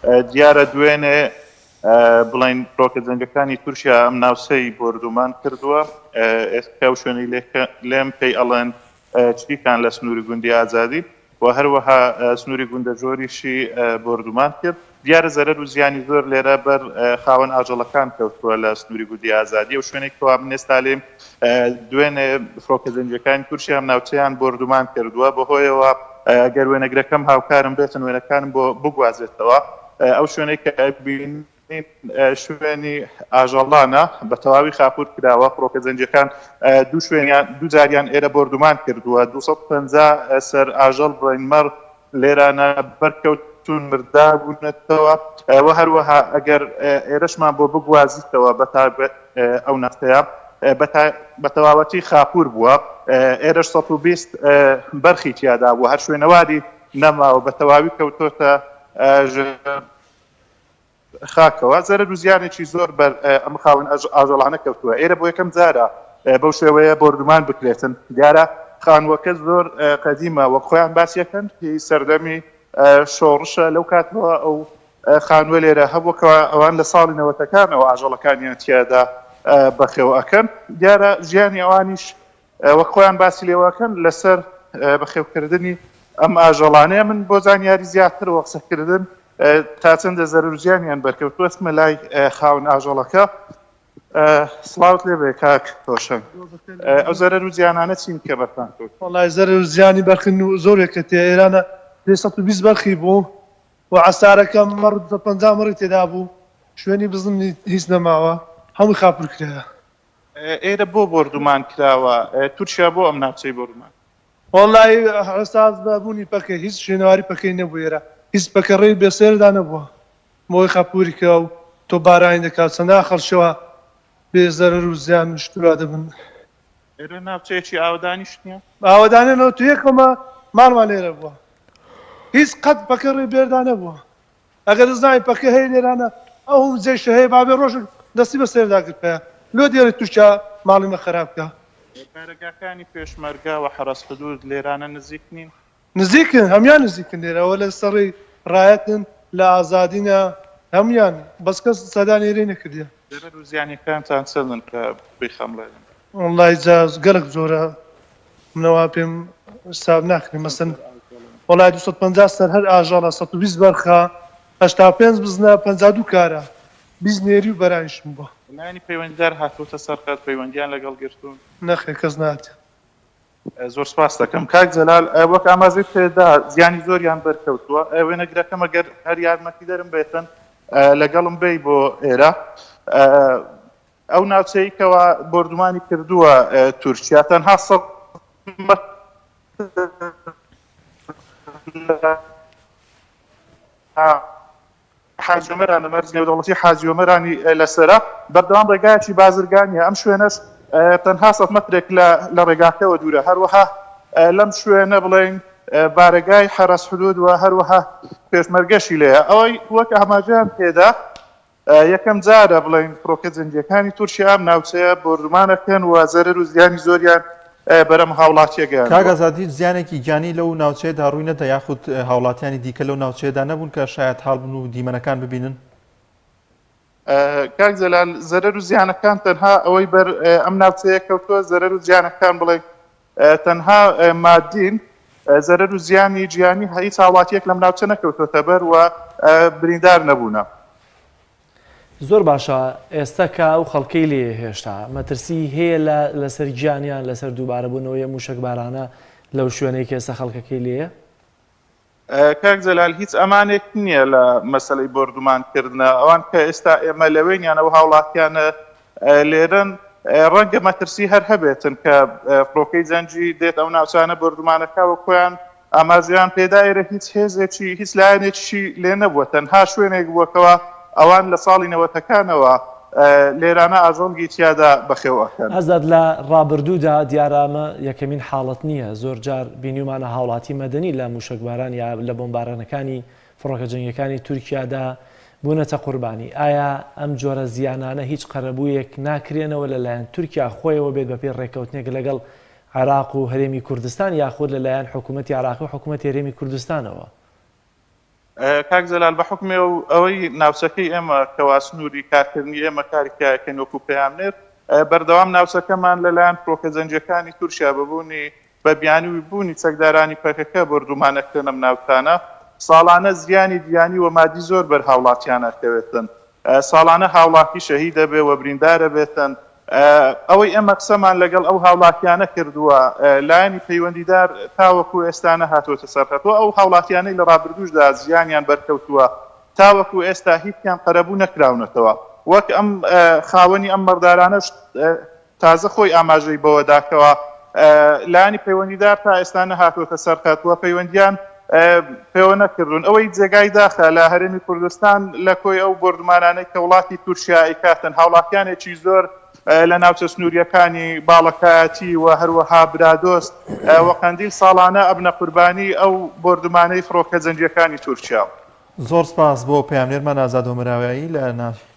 دیارە دوێنێ بڵێین فڕۆکە جەنگەکانی تورکیا ئەم ناوچەی بۆردومان کردووە ئێستا ئەو شوێنەی لێم پێی ئەڵێن چریکان لە سنووری گوندی ئازادی و هەروەها سنووری گوندە جۆریشی بۆردومان کرد. دیارە زەرەر و زیانی زۆر لێرە بەر خاوەن ئاژەڵەکان کەوتووە لە سنووری گوندی ئازادی، ئەو شوێنەی کەوا من ئێستا لێم دوێنێ فڕۆکە جەنگییەکانی تورکیا ئەم ناوچەیان بۆردومان کردووە، بەهۆیەوە گەر وێنەگرەکەم هاوکارم بێتن وێنەکانم بۆ بگوازێتەوە ئەو شوێنەی کە ئەبینین شوێنی ئاژەڵانە بە تەواوی خاپوور کراوە، فڕۆکە جەنگییەکان دوو شوێنیان دوو جاریان ئێرە بۆردومان کردووە، 250 سەر ئاژەڵ بڕین مەڕ لێرانە بەرکەوتوون مردار بوونەتەوە و هەروەها ئەگەر ئێرەشمان بۆ بگوازیتەوە بە تایبەت ئەو ناوچەیە بە تەواوەتی خاپوور بووە، ئێرەش 120 بەرخی تیادا بووە هەر شوێنەواری نەماوە بە تەواوی کەوتۆتە ژێر خاکەوە زەرەر و زیانێکی زۆر بەر ئەم خاوەن ئاژەڵانە کەوتووە. ئێرە بۆ یەکەم جارە بەو شێوەیە بۆردومان بکرێتن. دیارە خانووەکە زۆر قەدیمە، وەک خۆیان باسی ئەکەن هی سەردەمی شۆڕشە، لەو کاتەوە ئەو خانووە لێرە هەبووە کە ئەوان لە ساڵی نەوەتەکانەوە ئاژەڵەکانیان تیادا بەخێو ئەکەن. دیارە ژیانی ئەوانیش وەک خۆیان باسی لێوەکەن لەسەر بەخێوکردنی ئەم ئاژەڵانەیە. من بۆ زانیاری زیاتر و قسەکردن تا چەندە زەرەر و زیانیان بەرکەوتووە ئەچمە لای خاوەن ئاژەڵەکە. سڵاوت لێبێ کاک هۆشەنگ، ئەو زەرەر و زیانانە چین کە بەرتان کەوت؟ وەڵای زەرەر و زیانی بەرخن و زۆرێکە تێ ئێرانە 320 بەرخی بوو و عەسارەکە مەڕ 250 مەڕی تێدا بوو شوێنی بزن هیچ نەماوە هەمووی خاپور کرایە. ئێرە بۆ بۆردومان کراوە؟ تورکیا بۆ ئەم ناوچەی بۆردومان؟ وەڵایی حەساس بە بوونی پەکە هیچ شوێنەواری پەکەی نەبوو ئێرە هیچ پەکە ڕێی بێ سێردا نەبووە بۆی خاپوری کرا و تۆپبارانی دەکا چەندان خەڵکیەوە بێ زەرەر و زیان و شتوا دەبن. ئێرە ناوچەیەکی ئاوەدانیش نییە؟ ئاوەدانە 91 ئەمە ماڵمان لێرە بووە هیچ قەت پەکە ڕێی بێردا نەبووە. ئەگەر دەزانی پەکە هەیە لێرانە ئەو هەموو جەیشە هەیە بابێ ڕۆژێک دەستی بە سەردا گرت پیا لۆ دێڵی تورکیا ماڵی مە خەراب کا. بارەگاکانی پێشمەرگە و حەرەس حدود لێرانە نزیک نین؟ نزیکن هەموان نزیکن لێرە ئەوە لە سەڕی ڕایەتن لە ئازادینە هەموان بەس کەس سەردانی ئێرەی نەکردیە. زەرەر و زیانیەکانتان چەندن کە بیخەمڵێنن؟ وەڵای جا گەلەک زۆرە منەوە پێم حساب ناکرێ مەسەن وەڵای 250 سەر هەر ئاژەڵە 120 بەرخە 85 بزنە 52 کارە 20 نێری و بەرانیشم بووە. لایەنی پەیوەندیدار هاتووەتە سەر خەت پەیوەندیان لەگەڵ گرتوون؟ نەخێر کەس نەهاتیە. زۆر سپاست دەکەم کاک جەلال وەک ئاماژەی پێدا زیانی زۆریان بەرکەوتووە وێنەگرەکەم ئەگەر هەر یارمەتیدەرم بێتن لەگەڵم بێی بۆ ئێرە ئەو ناوچەی کەوا بۆردومانی کردووە تورکیا تەنها سە حاجی ئۆمەرانە، مەرزی نێودەوڵەتی حاجی ئۆمەرانی لەسەرە، بەردەوام ڕێگایەکی بازرگانییە، ئەم شوێنەش تەنها سەد مەترێک لە ڕێگاکەوە دوورە، هەروەها لەم شوێنە بڵێین بارەگای حەرەس حدود و هەروەها پێشمەرگەشی لێیە، ئەوەی وەک ئاماژەیان پێدا یەکەم جارە بڵێین فڕۆکە جەنگییەکانی تورکیا ئەم ناوچەیە بۆردومان ئەکەن و زەرەر و زیانی زۆریان بەر ئەم هاوڵاتییە کاک گەیاندووە. ئازاد هیچ زیانێکی گیانی لەو ناوچەیەدا ڕووی نەدا یاخود هاوڵاتیانی دیکە لەو ناوچەیەدا نەبوون کە شایەتحاڵ بن و دیمەنەکان ببینن؟ کاک جەلال زەرەر و زیانەکان تەنها ئەوەی بەر ئەم ناوچەیە کەوتووە زەرەر و زیانەکان بڵێ تەنها مادین زەرەر و زیانی گیانی هیچ هاوڵاتیەک لەم ناوچە نەکەوتۆتە بەر و بریندار نەبوونە. زۆر باشە ئێستا کە ئەو خەڵکەی لێیە هێشتا مەترسی هەیە لە لەسەر گیانیان لەسەر دووبارەبوونەوەی ئەم مووشەکبارانە لەو شوێنەی کە ئێستا خەڵکەکەی لێیە؟ کاک جەلال هیچ ئەمانێک نییە لە مەسەلەی بۆردومان کردنە ئەوان کە ئێستا ئێمە لەوێین یان ئەو هاوڵاتیانە لێرەن ڕەنگە مەترسی هەر هەبێتن کە فڕۆکەی جەنگی دێت ئەو ناوچانە بۆردومانەکە وەک خۆیان ئاماژەیان پێدا ئێرە هیچ هێزێکی هیچ لایەنێکیشی لێ نەبووە تەنها شوێنێک بووە کەوا ئەوان لە ساڵی نەوەتەکانەوە لێرانە ئاژەڵگی تیادا بەخێو ئەکەن. ئازاد لە ڕابردوودا دیارە ئەمە یەکەمین حاڵەت نییە، زۆر جار بینیومانە هاوڵاتی مەدەنی لە موشەکباران یا لە بۆمبارانەکانی فڕۆکە جەنگیەکانی تورکیادا بوونەتە قوربانی، ئایا ئەم جۆرە زیانانە هیچ قەرەبوویەک ناکرێنەوە لەلایەن تورکیا خۆیەوە بێت بەپێی ڕێککەوتنێک لەگەڵ عێراق و هەرێمی کوردستان یاخود لەلایەن حکوومەتی عێراقی و حکوومەتی هەرێمی کوردستانەوە؟ کاک جەلال بە حوکمی ئەوەی ناوچەکەی ئێمە کەوا سنووری کارکردنی ئێمە کاری تیاکەین وەکو پەیامنێر بەردەوام ناوچەکەمان لەلایەن فڕۆکە جەنگیەکانی تورکیا بە بوونی بە بیانووی بوونی چەکدارانی پەکەکە بۆردومان ئەکرێن ئەم ناوچانە ساڵانە زیانی گیانی و مادی زۆر بەر هاوڵاتیان ئەکەوێتن ساڵانە هاوڵاتی شەهید ئەبێ و بریندار ئەبێتن ئەوەی ئێمە قسەمان لەگەڵ ئەو هاوڵاتیانە کردووە لایەنی پەیوەندیدار تاوەکو ئێستا نەهاتووەتە سەر خەت و ئەو هاوڵاتیانەی لە ڕابردووشدا زیانیان بەرکەوتووە تاوەکو ئێستا هیچیان قەرەبوو نەکراونەتەوە وەک ئەم خاوەنی ئەم مەڕدارانەش تازە خۆی ئاماژەی بەوەدا کەوا لایەنی پەیوەندیدار تا ئێستا نەهاتووەتە سەر خەت و پەیوەندیان پێوە نەکردوون. ئەوەی جێگای داخە لە هەرێمی کوردستان لە کۆی ئەو بۆردومانانەی کە وڵاتی تورکیا ئەیکاتن هاوڵاتیانێکی زۆر لە ناوچە سنوورییەکانی باڵەکایەتی و هەروەها برادۆست و قەندیل ساڵانە ئەبنە قوربانی ئەو بۆردومانەی فڕۆکە جەنگییەکانی تورکیا. زۆر سپاس بۆ پەیامنێرمان ئازاد هۆمراویایی لە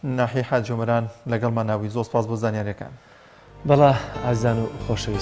ناحیەی حاجی ئۆمەران لەگەڵمان نابووی زۆر سپاس بۆ زانیاریەکان. بەڵا ئازیزان و خۆشەویستان.